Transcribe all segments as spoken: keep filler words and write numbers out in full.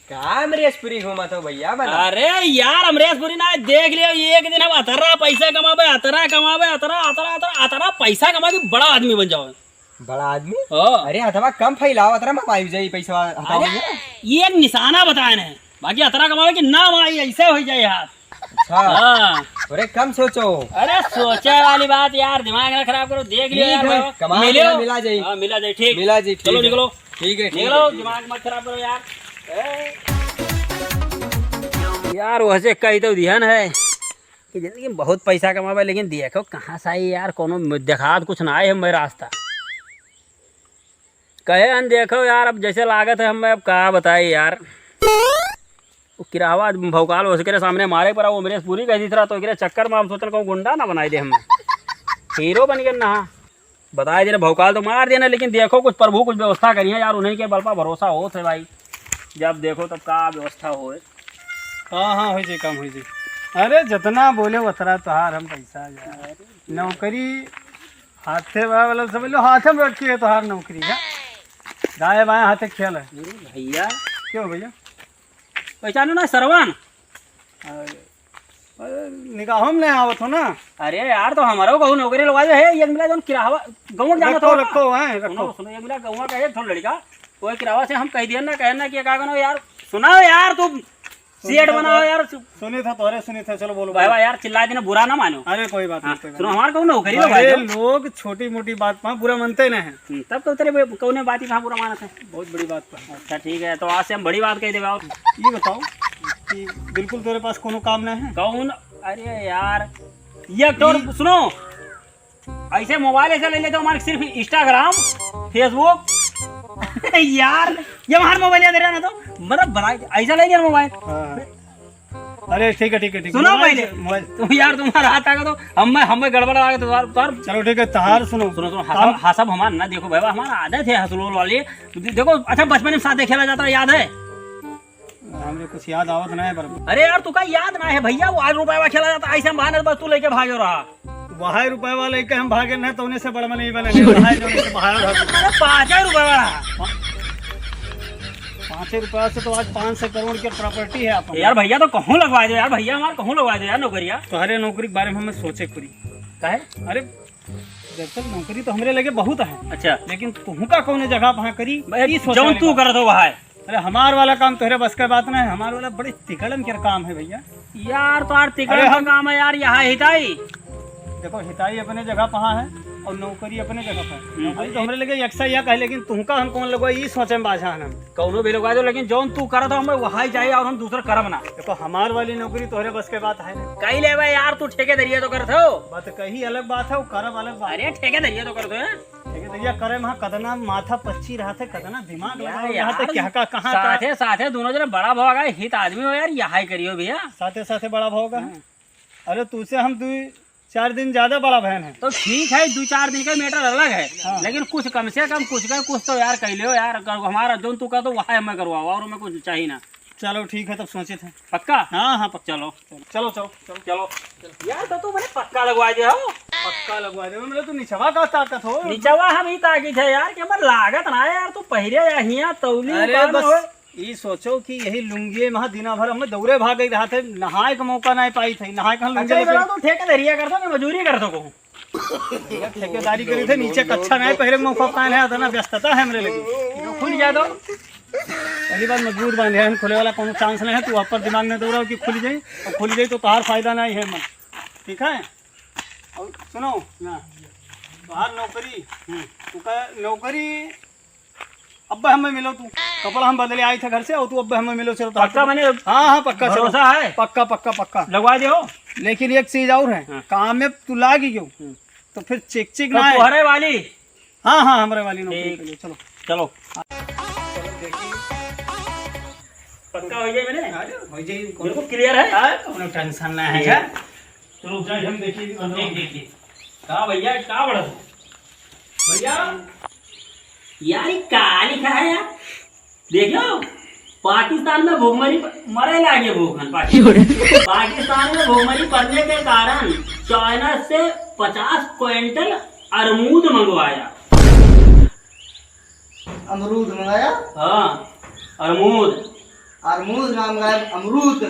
का अमरेशपुरी घूमत हो भइया बना? अरे यार, अमरेशपुरी ना, देख लियो, एक दिन हम अतरा पैसा कमाबे, अतरा कमाबे, अतरा, अतरा, अतरा, अतरा पैसा कमा के बड़ा आदमी बन जाओ। बड़ा आदमी? हाँ। अरे, हथवा कम फैलाओ, अतरा में आई जाई पैसा, हटाओ अरे, भइया। ये एक निशाना बताए ने, बाकी अतरा कमावे कि ना आई, ऐसे हो जाए हाथ। अच्छा। हाँ। अरे, कम सोचो। अरे, सोचे वाली बात यार, दिमाग ना खराब करो, देख लियो ठीक यार, है, बाबा। कमा मिलो। मिला, मिला जाई। हाँ, मिला जाई, ठीक। मिला जाई, ठीक चलो, है। निकलो। ठीक है, ठीक निकलो, है, ठीक है। दिमाग मत खराब करो यार। ए। यार, वैसे कही तो दिहन है कि जिंदगी में बहुत पैसा कमावे, लेकिन देखो कहाँ से आई यार, कोनो देखात कुछ ना आए हमें रास्ता। कहे हन, देखो यार, अब जैसे लागत है हमें, अब का बताई यार। वो किरावा भौकाल उसके सामने मारे पर वो अमरेशपुरी कह दी रहा, तो एकरे चक्कर में हम सोचन कहूँ गुंडा ना बनाई दे हमें। हीरो बन गए ना। बताए देना, भौकाल तो मार देना, लेकिन देखो कुछ प्रभु कुछ व्यवस्था करिए यार, उन्हीं के बल पर भरोसा होत है भाई। जब देखो तब का व्यवस्था होए। हाँ, हाँ, होइ जाई, काम होइ जाई। अरे, जितना बोले उतरा तोहार हम पैसा यार। अरे। नौकरी हाथे बा, मतलब समझ लो, हाथे में रखी है तोहार नौकरी है। दाएं बाएं हाथे खेल है। अरे भइया। क्यों भइया? पहचानो ना, सरवन। अरे, अरे, निगाहों में नहीं आवत हो ना। अरे यार, तो हमारो कहूँ नौकरी लगवा दे है, एक मिला जौन किरावा, गौवा जाना रखो, तो रखो, हैं, रखो। सुनो, सुनो, एक मिला गौवा का एक ठो लड़का, वो किरावा से हम कह दिया ना, कहे ना कि का करो यार, सुनाओ यार, तू सेठ बनाओ यार। सुनी था, तोहरे सुनी था, चलो बोलो, भाई, बोलो। भाई यार, चिल्ला देना, बुरा ना मानो। अरे कोई बात हाँ, नहीं, कोई बात सुनो, नहीं। हमारे कहूँ नौकरी लगवा बड़े दो। लोग छोटी मोटी बात पर बुरा मानते नहीं हैं। हम्म, तब तो तेरे बे-, कौने बात ही कहाँ बुरा मानत है? बहुत बड़ी बात पर। अच्छा, ठीक है, तो आज से हम बड़ी बात कह देबे। और ये बताओ कि बिल्कुल तेरे पास कोनो काम नहीं है? कौन? अरे यार, ये एक ठो और ये सुनो, ऐसे मोबाइल ऐसे ले लेते हो, हमारे सिर्फ Instagram, Facebook। यार, ये हमारे मोबाइल याद रहा ना तो, मतलब, बड़ा ऐसा ले लिया मोबाइल। हाँ। अरे, ठीक है, ठीक है, ठीक है। सुनो मोबाइल पहले। से, मोबाइल। तुम यार, तुम्हारा हाथ आगे तो हम, हमें गड़बड़ आ गया तो यार, यार। चलो, ठीक है, तहार सुनो। सुनो, सुनो, काम हसब, हसब हमार ना, देखो भाई, हमारा आदत है हसलोल वाली। दे-, देखो, अच्छा, बचपन में साथ खेला जाता, याद है? हमरे कुछ याद आवत ना है, पर अरे यार, तू का याद ना है भइया, वो आज रुपया खेला जाता, ऐसे हम बहाने बस तू लेके भागो रहा। वही रुपया वाले के हम भागे ना, तो उन्हें से बड़ा मनई बने, वही जो उन्हें से बाहर रहा। अरे, पाँच रुपया वाला। पाँचे रुपया से तो आज पाँच सौ करोड़ के प्रॉपर्टी है अपन। यार भइया, तो कहूँ लगवा दो यार, भइया हमार कहूँ लगवा दो यार नौकरिया। तोहरे नौकरी के बारे में हमें सोचे के पड़ी। काहे? अरे, दरअसल नौकरी तो हमरे लगे बहुत है। अच्छा। लेकिन तुहका कौने जगह वहाँ करी, भाई, ई सोचे जौन वाली तू बात। करत हो वहाँ है। अरे, हमार वाला काम तोहरे बस के बात ना है, हमार वाला बड़े तिकड़म के काम है भइया। यार, तो यार तिकड़म अरे, का हम काम है यार, यहाँ हिताई। देखो, हिताई अपने जगह पहाँ है और नौकरी अपने जगह पर। हम्म। नौकरी तो हमरे लगे एक सौ एक है, लेकिन तुहका हम कौन लगवा, ई सोचे में बाझा है ना। कौनो भी लगवा दो, लेकिन जौन तू करत हो, हमें वही चाहिए और हम दूसरा करब ना। देखो, हमार वाली नौकरी तोहरे बस के बात है ना। कई लेबे यार, तू ठेकेदारिया तो करत हो। बात कही अलग बात है, वो करब अलग बात अरे, है। ठेकेदारिया तो करत हो, हैं? ठेकेदारिया करे में कतना माथा पच्ची रहत है, कतना दिमाग यार, लगावे रहत है, यार, क्या का, कहाँ का। साथे, साथे दोनों जने बड़ा भाव का हित आदमी हो यार, यही करियो भइया। साथे, साथे बड़ा भाव का है। हाँ। अरे, तुझसे हम दो चार दिन ज्यादा बड़ा बहन है। तो ठीक है, दो चार दिन का matter अलग है, हाँ। लेकिन कुछ कम से कम, कुछ का कुछ तो यार कह लियो यार, कर, हमारा जौन तू कहत हो, वही हमें करवाओ, और हमें कुछ चाहिए ना। चलो ठीक है, तब सोचे थे। पक्का? हाँ, हाँ, पक्का। चलो, चलो, चलो, चलो, चलो। चलो। यार, तो तू मने पक्का लगवा दे हो। पक्का लगवा दे, मतलब तू निचवा का ताकत हो। निचवा हम ही ताकत है यार, कि हमर लागत ना है यार, तू पहिरे या हिया तौली अरे उतार बस, हो। ई सोचो कि यही लुंगिए में दिना भर हमें दौड़े भागे रहा थे, नहाए का मौका नहीं पाई थे, नहाए का लुंगी अच्छा, ये लेके बताओ, तू ठेकेदारिया करता कि मजूरी करता को? भैया, ठेकेदारी करी थे, नीचे कच्छा नहीं पहले मौका पाए है, इतना व्यस्तता है हमरे लगे। जो खुल जाए तो। पहली बार मजबूत बांधे हैं, खुले वाला कोनो chance नहीं है, तू ऊपर दिमाग में दौड़ा कि खुल जाए, और खुल जाए तो तोहार फायदा नहीं है मन, ठीक है? और सुनो ना, तोहार नौकरी, हम्म। तू का नौकरी अब हमें मिलो तू, कपड़ा हम बदले आई थे घर से, और तू अब हमें मिलो, चलो तो पक्का मने हाँ, हाँ, पक्का, चलो। भरोसा है? पक्का, पक्का, पक्का। लगवा दे हो। लेकिन एक चीज और है, हाँ। काम में तू लाग ही गयो, हम्म। तो फिर चिक चिक तो ना है। तोहरे वाली? हाँ, हाँ, हमरे वाली नौकरी ठीक। के लिए, चलो। चलो। पक्का हो जाए मने? अरे, हो जाए, बिल्कुल clear है? हाँ, कोनो tension ना है, ठीक। जा। चलो, जाए हम देखिए, देख, देख, देख। का भैया, का बड़ा? भैया, यार, ये का लिखा है यार? देखियो, पाकिस्तान में भुखमरी प-, मरे लागे भूखन, पाकिस्तान। पाकिस्तान में भुखमरी पड़ने के कारण चाइना से पचास क्विंटल अरमूद मंगवाया। अमरूद मंगाया? हाँ, अरमूद। अरमूद नाम का है, अमरूद।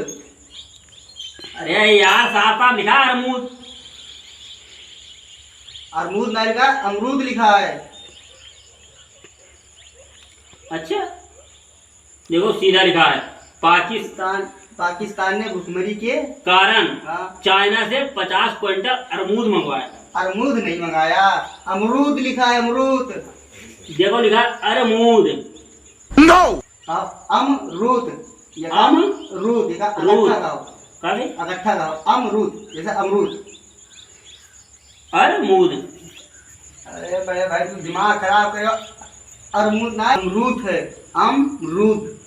अरे यार, साफ साफ लिखा है अरमूद। अरमूद नहीं लिखा है, अमरूद लिखा है। अच्छा, देखो, सीधा लिखा है, पाकिस्तान। पाकिस्तान, पाकिस्तान ने भुखमरी के कारण, हाँ। चाइना से पचास क्विंटल अरमूद मंगवाया। अरमूद नहीं मंगाया, अमरूद लिखा है, अमरूद। देखो, लिखा है अरमूद। No! हाँ, अमरूद। ये अम? रूद, ये का रूद। अकट्ठा गाओ। का रे? अकट्ठा गाओ, अमरूद, जैसे अमरूद। अरमूद। अरे बड़े भाई, तू दिमाग खराब करो। अरमूद ना, अमरूद है। अमरूद।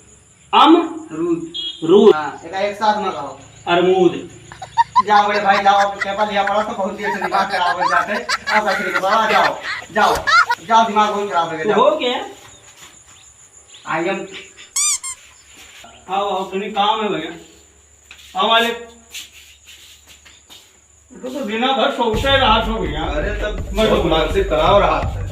अम? रूद। रूद। हाँ, एक, एक साथ में गाओ। अरमूद। जाओ बड़े भाई, जाओ, पेपर लिया पड़ा तो बहुत देर से दिमाग खराब हो जाते हैं। आप ऐसे नहीं बताओ, जाओ, जाओ, जाओ, दिमाग बहुत खराब हो गया, तो जाओ। हो गया। आई एम आओ, आओ, तनी काम है भैया। आओ मालिक। तो, तो दिना भर सोते रहा सो भैया। अरे, तब मजदूर। बहुत मानसिक तनाव रहा है।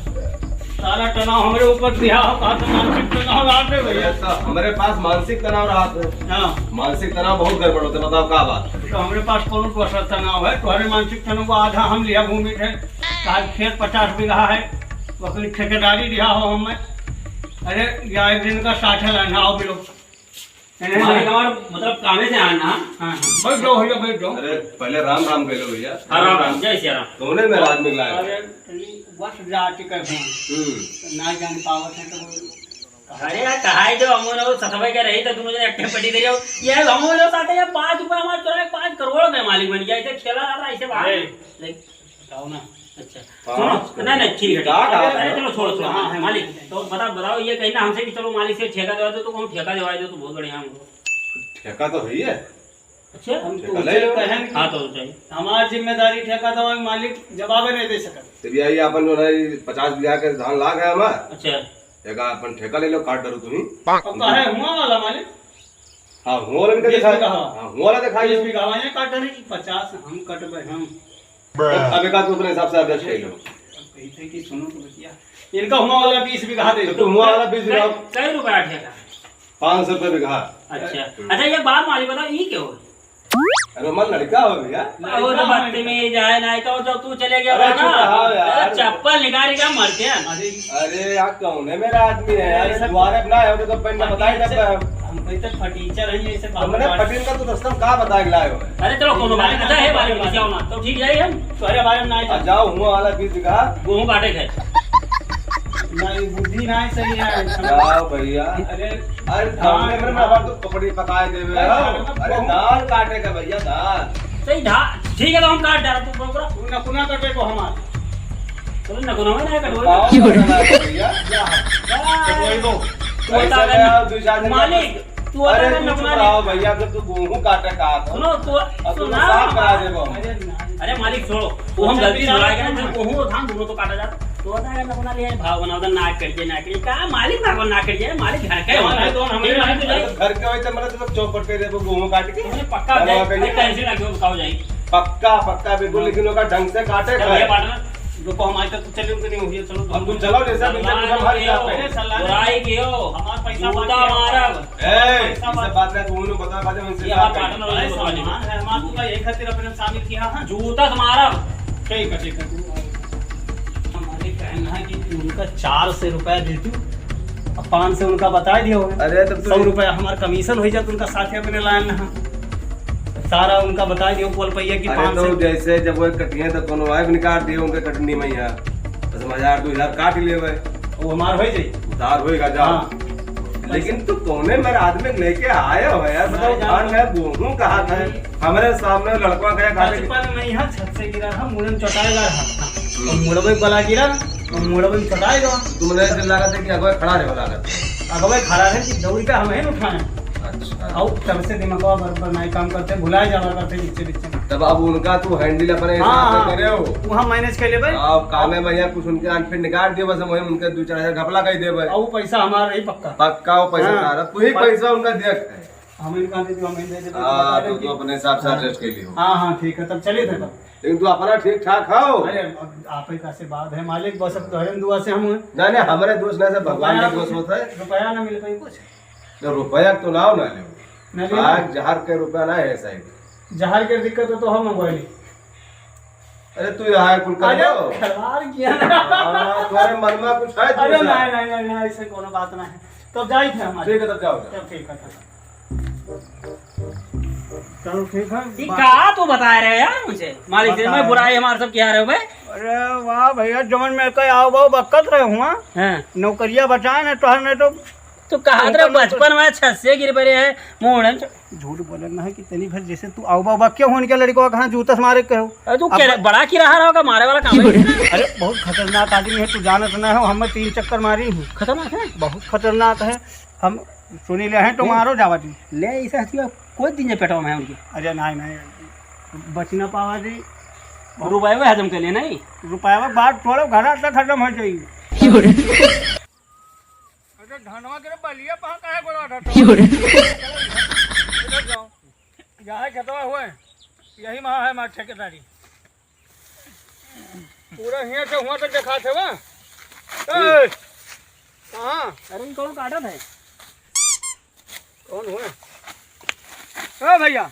सारा तनाव हमरे ऊपर दिया हो, कहा तो मानसिक तनाव रहा है भैया। अरे, तो हमरे पास मानसिक तनाव रहा है। हाँ। मानसिक तनाव बहुत गड़बड़ होता है, बताओ का बात? तो हमरे पास कौन दूसरा तनाव है? तुम्हारे मानसिक तनाव को आधा हम लिया घूमी थे। आज खेत पचास बीघा है, वो अपनी ठेकेदारी दिया हो हमें। अरे, या एक दिन का साठ है लाना, आओ भी लोग। नहीं, मालिक नहीं। हमार मतलब कामे से आना। हाँ, हाँ। बैठ जाओ भैया, बैठ जाओ। अरे, पहले राम राम कह लो भैया। हाँ, राम राम, जय सिया राम। तूने मेरा आदमी लाया। अरे, बस जाति का हूँ। हम्म। ना जान पावत है तो अरे यार, कहाई जो हमो लोग सतवे के रही तो दोनों जने एकठे पटी दे रहे हो। ये हमो लोग साथे ये पाँच रुपया हमारे चोरा के पाँच करोड़ के मालिक बन गया। ऐसे खेला रहा था, ऐसे बाहर। अरे। लेकिन बताओ ना। अच्छा। हाँ, सुनो, नहीं, नहीं, ठीक है, ठीक है। अरे, चलो, छोड़ो, छोड़ो, हाँ, हाँ, मालिक, तो बता, बताओ, ये कहना हमसे कि चलो मालिक से ठेका देवा दो, तो कहूँ ठेका देवा दो, तो बहुत बढ़िया हमको। ठेका तो है ही है। अच्छा। हम ठेका तो ले लो। कहें कि हाँ, तो चाहिए। हमार जिम्मेदारी ठेका देवा, मालिक जवाबे नहीं दे सकत। तो भैया, ये अपन जो है, पचास बीघा के धान लाग है हमार। अच्छा। एक अपन ठेका ले लो, काट डालो तुम्ही। अब काहे हुआ वाला मालिक? हाँ, हुआ वाला भी तो बीस दिखाई। बीघा। हाँ, हुआ वाला दिखाई। बीस बीघा वाला ये काट रहे कि पचास हम कटबे हम। अब एक आध अपने हिसाब से adjust कर लो। अब कही थे कि सुनो तो बतिया, इनका हुआ वाला बीस बीघा दे तो दो। हुआ वाला बीस बीघा। कै, कै रुपया ठेका? पाँच सौ रुपये बीघा। अच्छा। हम्म। अच्छा, ये बात मालिक बताओ, ये क्या हो? अरे, हमार लड़का हो भैया। अरे, तो बदतमीज है, नहीं तो जब तू चले गया अरे, ना, चुप रहा यार। अरे, चप्पल निकाल के मरते हैं। अरे, अरे यार, कौन है मेरा आदमी है यार? अरे, सब द्वारे अपना है, तो पहले अरे, बताई सब तब। हम कोई तो फटीचर हैं, ये सब हमने बात। फटीन का तो दस्तम का बताए लाए हो? अरे चलो, कोनो बात नहीं, अच्छा है, बात नहीं, क्या होना, तो ठीक जाए हम। तो अरे, हमारे ना आ जाओ, हुआ वाला बीस बीघा। गेहूं काटे थे। नहीं, बुद्धि ना सही है। जाओ भैया। अरे, अरे, हाँ, धान में हमारे तो कपड़े पकाए देवे अरे, हो। धान में अरे, गेहूं। धान काटे का भैया, धान। सही धान, ठीक है, तो हम काट डाल, तू बोल, बोल। तू नकुना कटे को हमारे। चलो, नकुना में नहीं कटवाओ। भैया। जा, जा। कटवाई दो। तू पैसा बता दे। ले आओ, दो चार दिन मालिक, तू अरे, अगर तू चुप नकुना रहो ले भैया, जब तू गेहूं काटे का आता सुनो, तू अब तू सुना। साफ करा देबो हम। अरे ना। अरे मालिक, छोड़ो, वो हम अच्छा, गलती से बेचारा भुला गए ना, तू गेहूं और धान दोनों तो काटा जाता। तो बता, अगर नकुना ले आए, भाव बनाओ, तो ना करिए, ना करिए। का मालिक ना, ना करिए, मालिक घर के हो। नहीं, तो हम ये मालिक तो नहीं। घर के होते, मतलब, तो चौपट कर देबो गेहूं काट के। तुमने पक्का बनाओ जाए, करिए। अरे, tension ना लो, बताओ जाए। पक्का, पक्का, बिल्कुल, हाँ। लेकिन ओका ढंग से काटे चलो, खाए। ये partner, रुको, हम आए तो चलिए, उनके नहीं हुई है, चलो, अब तुम चलो, जैसा भी भगवान सब हर के जाते हो, हैं। बुराई के हो, हमारा पैसा जूता बाकी है। मारब। ए, पैसा ये सब बात है, तू उन्हें बता, बता, उनसे ये बात हमारा करते हैं। Partner वाले अरे, को बता दीजिए। सामान है, हमारा तो भाई एक खातिर अपने शामिल किया है। जूता से मारब। ठीक है, ठीक है, तू हमारे कहना है कि उनका चार सौ रुपया देती हूँ, अब पाँच सौ उनका बता दिया होगा। अरे, तब तू सौ रुपया हमारा commission हो जाता, उनका साथ ही अपने लाइन है। सारा उनका बता दियो, कुल पहिया की अरे पाँच सौ। तो जैसे जब वो कटिए तो कोनो वाइफ निकाल दिए उनके कटनी में यहाँ, बस हम हजार दो हजार काट लेवे। वो हमार हो जाई। उधार होएगा, जाओ। हाँ। लेकिन तू कौने मेरे आदमी लेके आए हो यार, बताओ, ना, धान ना। है, गेहूं कहाँ था? हमारे सामने लड़का गया खाली। बचपन में यहाँ छत से गिरा था, मुड़न चटाएगा रहा। हम्म। और मुड़वे गला गिरा, तो मुड़वे में चटाएगा। तुमने ऐसे लागत है कि अगवे खड़ा रहे लागत है। अगवे खड़ा रहे कि दौड़ी का हम ही उठाएं। अच्छा। और तब से दिमागवा बराबर नहीं काम करते, भुलाए जावा करते बीचे बीचे में। तब अब उनका तू handle अपने हिसाब से हाँ, करे हो। वहाँ manage कर ले भाई। हाँ, कामे में यहाँ कुछ उनके अनफिट निकाल दियो, बस वही उनके दो चार हजार घपला कर दे भाई। और वो पैसा हमारा ही पक्का। पक्का वो पैसा हाँ। तारा, तू ही पर पैसा उनका दिया है। हम इनका दे दो, हम ही दे दे, हाँ, बता तो दें तू कि अपने हिसाब से हाँ। Adjust कर लियो। हाँ, हाँ, ठीक है, तब चलिए थे तब। लेकिन तू अपना ठीक ठाक हो। अरे, अब आप ही का आशीर्वाद है मालिक, बस अब तोहरे दुआ से हम हैं। नहीं, नहीं, हमारे दोस्त ना से भगवान का रुपया, दोस्त होता है। रुपया ना मिल पाई कुछ। तो रुपया तो लाओ ना ले। नहीं, आज जहर के रुपया ना है साहब। जहर के दिक्कत है तो हम मंगवाई। अरे तू यहाँ है कुल कर अरे दो। खिलवाड़ किया ना। हाँ, तुम्हारे मन में कुछ है तो अरे पूछा। नहीं, नहीं, नहीं, नहीं, ऐसे कोनो बात नहीं है। तब जाई थे हमारे। ठीक है, तब जाओ, जाओ। तब ठीक है, ठीक है। चलो ठीक है। ये बा- का तू बता रहे हो यार मुझे? मालिक से बता मैं रहे बुराई हैं। हमारे सब किया रहे हो बे? अरे वाह भैया, जवन में कई आओ बाओ बक्कत रहे हुआ। हाँ। नौकरिया बचाए ना तोहर, नहीं तो तो कहा तो रहे नौकर- बचपन में छत से गिर पड़े हैं, मुंह उड़न च- झूठ बोले ना है कि तनी भर जैसे तू आओ बाओ बक्के हो उनके लड़कों का कहाँ जूता से मारे के हो। अरे तू अब क्या बड़ा किराहा रहोगा मारे वाला काम है। अरे बहुत खतरनाक आदमी है, तू जानत ना हो, हमें तीन चक्कर मारी हूँ। खतरनाक है? बहुत खतरनाक है। हम सुनी ले हैं तो ले। मारो जावा जी। ले, इसे हंसी कोई दिन जे पेटवा में है उनके। अरे नहीं, नहीं, बच ना पावा जी। रुपये हजम कर ले, नहीं? रुपये बात छोड़ो, घर तक खत्म हो जाएगी। अरे धनवा के रे बलिया पहा काहे गोला उठाता? क्यों रे? इधर जाओ। यहाँ खेतवा हुए, यही महा है हमार ठेकेदारी। पूरा हियाँ से हुआ तो देखा थे वा। ए, कहाँ? अरे, ई कौन काटत है? कौन हुए? ए भैया,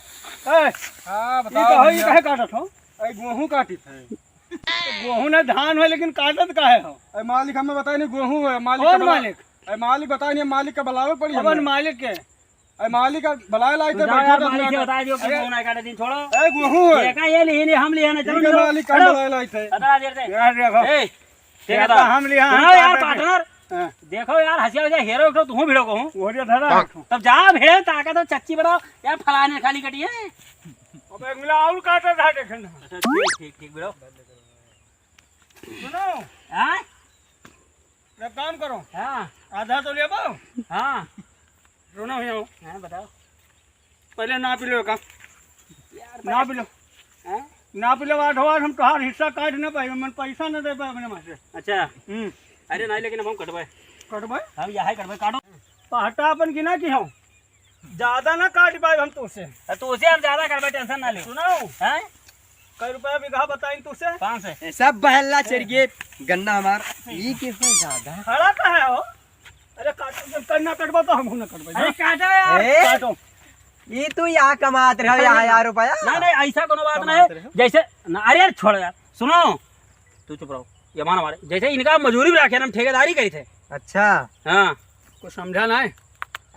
ए, हाँ, ई बताओ कहो, ई भैया। काहे काटत हो? ए, गेहूं काटित है। तो गेहूं ना धान है, लेकिन काटत काहे हो? ए, मालिक हमें बताए नहीं, गेहूं है, मालिक कौन का बला-, मालिक? ए, मालिक बताए नहीं, मालिक का बुलावे पड़ी कौन हमें। मालिक के? अरे मालिक का बुलाए लाई तू थे, जा बैठा यार, था मालिक से अपना। बता दियो कि अरे, कौन है काटा दिन, छोड़ो। ए, गेहूं है। देखा ये लिए, हम लिए ना, चलो, ठीक है, चलो, मालिक का चलो। बुलाए लाई थे। बता देर से। यार देखो। ए, ठीक है, देखा तो। हम लिए, सुनो हम यार, काटे थे। पार्टनर। हाँ। देखो यार, हंसिया वसिया हेरो एक ठो, तू भिड़ो कहूँ। वो जो धरा है। तब जा भिड़े, ताकत हो, चच्ची बनाओ। यार, फलाने खाली कटी है। अब एक मिला और काटा था, देखे ना। अच्छा, ठीक, ठीक, ठीक, भिड़ो। सुनो। हाँ? एक काम करो। हाँ। आधा तो ले आओ। हाँ। रोना हो जाओ। हाँ, बताओ। पहले नाप लो का। यार, नाप लो। हाँ? नाप लो, आठ बार हम तोहार हिस्सा काट ना पाए, मन पैसा ना दे पाए अपने माँ से। अच्छा। हम्म। अरे नहीं, लेकिन हम कटबे। कटबे? हम यहाँ कटबे, काटो। पहटा अपन गिना की हो। ज्यादा ना काट पाए हम तुझसे। अरे तुझसे हम ज्यादा करबे, tension ना ले। सुनाओ। हैं? कै रुपया बीघा बताइन तुझसे? पाँच सौ। ए, सब बहल्ला चढ़ गए, गन्ना हमार। ई के हो ज्यादा? खड़ा का है हो? अरे काटो, जब गन्ना कटबा तो हम ना कटबा। अरे काटो यार। ए? काटो। ई तू यहाँ कमात रहो, यहाँ यार रुपया। नहीं, नहीं, ऐसा कोनो बात कमात नहीं। रहो। जैसे, ना, अरे यार छोड़ यार, सुनो। तू चुप रहो, ये मान हमारे, जैसे इनका मजूरी भी रखे ना, हम ठेकेदारी करी थे। अच्छा। हाँ। कुछ समझा ना है?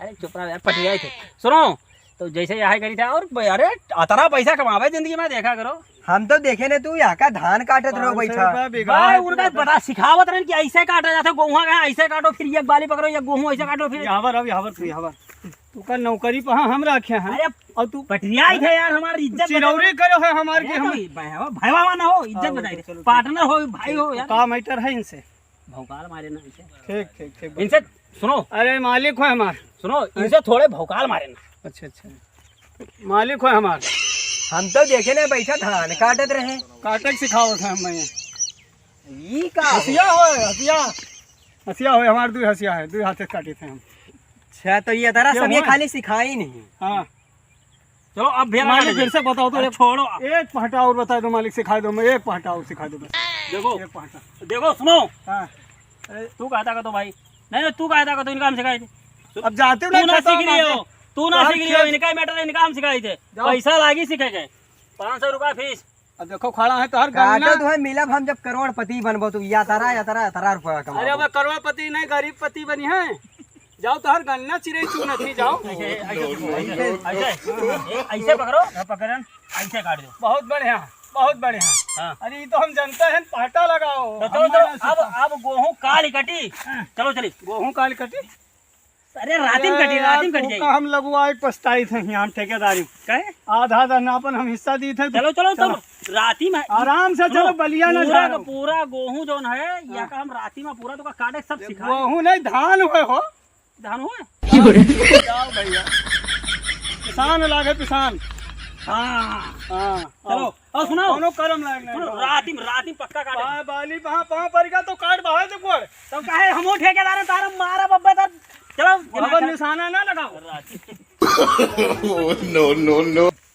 अरे चुप रहो यार, पटिया ही थे। सुनो, तो जैसे यहाँ करी थे, और ब-, अरे, अतरा पैसा कमावे जिंदगी में, देखा करो। हम तो देखे ने तू यहाँ का धान काटत रहो पाँच सौ बैठा। रुपया बीघा भाई, है उनका तू। बता, सिखावत रहन कि ऐसे काटा जाता है, गेहूं का ऐसे काटो, फिर ये बाली पकड़ो, ये गेहूं ऐसे काटो, फिर यहाँ पर, अब यहाँ पर तू, यहाँ पर। तू का नौकरी पर हम रखे हैं। अरे, और तू पटरिया ही थे यार, हमारी इज्जत चिरौरी बचाओ। करो है हमारे अरे, के हम। तो भाई, भाई, भाई, ना हो, इज्जत हाँ, बचाई। चलो, चलो। पार्टनर हो, भाई हो यार। का मैटर है इनसे? भौकाल मारे ना इनसे। ठीक, ठीक, ठीक। इनसे सुनो। अरे, मालिक हो हमार। सुनो, इनसे थोड़े भौकाल मारे ना। अच्छा, अच्छा। मालिक हो हमार। हम तो देखे ना बैठा धान काटत रहे। काटे के सिखावत है हम। ई का हो? हसिया हो, हसिया। हसिया हो, हमार दुई हसिया है, दुई हाथे काटे थे हम। अच्छा, तो ये तरह ये सब ये हुआ? खाली सिखाई नहीं। हाँ। चलो, अब भैया मालिक, फिर से बताओ तो, अरे, एक, छोड़ो। एक पहटा और बता दो मालिक, सिखा दो, मैं एक पहटा और सिखा दो बस। देखो, एक पहटा। देखो, सुनो। हाँ। तू कहता का तो भाई, नहीं, नहीं, तू कहता का तो इनका हम सिखाई थे। अब जाते हो तू ना ना सीख लियो, तू ना सीख लियो, इनका मैटर, इनका हम सिखाई थे। पैसा लागी सीखे के, पाँच सौ रुपया फीस। अब देखो, खड़ा है तोहर काटो गन्ना। तो है, मिलब हम जब करोड़पति बनबो, तू यातरा, यातरा, यातरा रुपया कमाबो। अरे, अब करोड़पति नहीं, गरीब पति बनी है। जाओ, तोहर गन्ना चिरई चुनत ही, जाओ। ऐसे, ऐसे, ऐसे, ऐसे, ऐसे पकड़ो, हाँ, पकड़न, ऐसे काट दो। बहुत बढ़िया, बहुत बढ़िया। हाँ। अरे, ये तो हम जनता है, पहटा लगाओ। तो चलो, हमारे तो अब, अब गेहूं काल कटी। हाँ। चलो, चली। गेहूं काल कटी। अरे, रातिम कटी, अरे यार, रातिम कट तू जाई। का हम लगुआ एक पछताई थे यहाँ ठेकेदारी। काहे? आधा आधा नापन हम हिस्सा दी थे। चलो, चलो, चलो। तब रातिम है। आराम से चलो, सुनो, बलिया ना पूरा झाड़ो। का पूरा गेहूं जौन है, हाँ। या का हम रातिम पूरा तो का काटे सब सिखा। गेहूं नहीं, धान हुए हो। धान हुए? जाओ भैया। किसान लागे, किसान। हाँ। हाँ। चलो, और सुनो। कोनो करम लायक नहीं। सुनो, रातिम, रातिम पक्का काटे। पा-, बाली पहा, पहा परिका तो काट बाहर तो कोड़। तब काहे हमो ठेकेदार हैं, तारा मारा बब्बे तर। चलो, दिमाग खराब। निशाना ना लगाओ। रातिम। Oh, no, no, no।